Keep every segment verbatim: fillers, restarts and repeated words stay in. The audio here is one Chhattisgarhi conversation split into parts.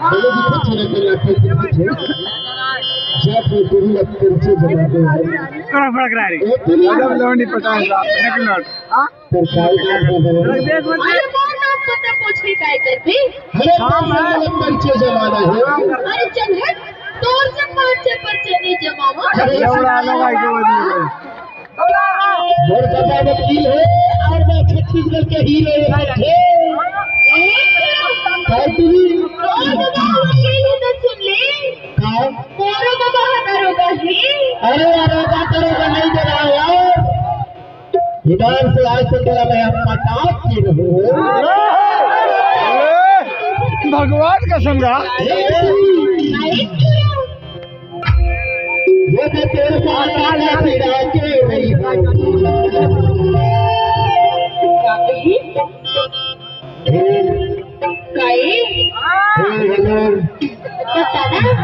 बोले जी, कुछ नहीं करना, कुछ नहीं। जय श्री गुरु लक्ष्मी जी जय गुरु। कड़ा फड़क रहा है रे। ए, तेरी एकदम लौंडी पटाए साहब, नेक नोट। हाँ? सरकारी काम कर रहे हैं। अरे मोर नाम पता पूछ के काय करबे? अरे काम है। परिचय जमाना है। अरे चल हट, तोर से पाँच छह परिचय नहीं जमावा। अरे लौड़ा लगा के वजह से। मोर दादा वकील है और मैं छत्तीसगढ़ के हीरो है। ए, काय तेरी? तोर दादा वकील है तो सुन ले। काय? मोरो बाबा ह दरोगा हे। अरे, दरोगा, दरोगा नहीं दे रहा यार। ईमान से आज से तेरा मैं पटाख के रहूं। भगवान कसम रहा। ये तो तेरे को आकाश से डाल के रही है। काय? हे, हेलो। बता ना।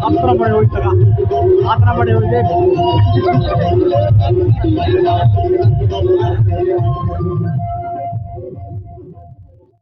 अतना बड़े होई तका, अतना बड़े होई देख।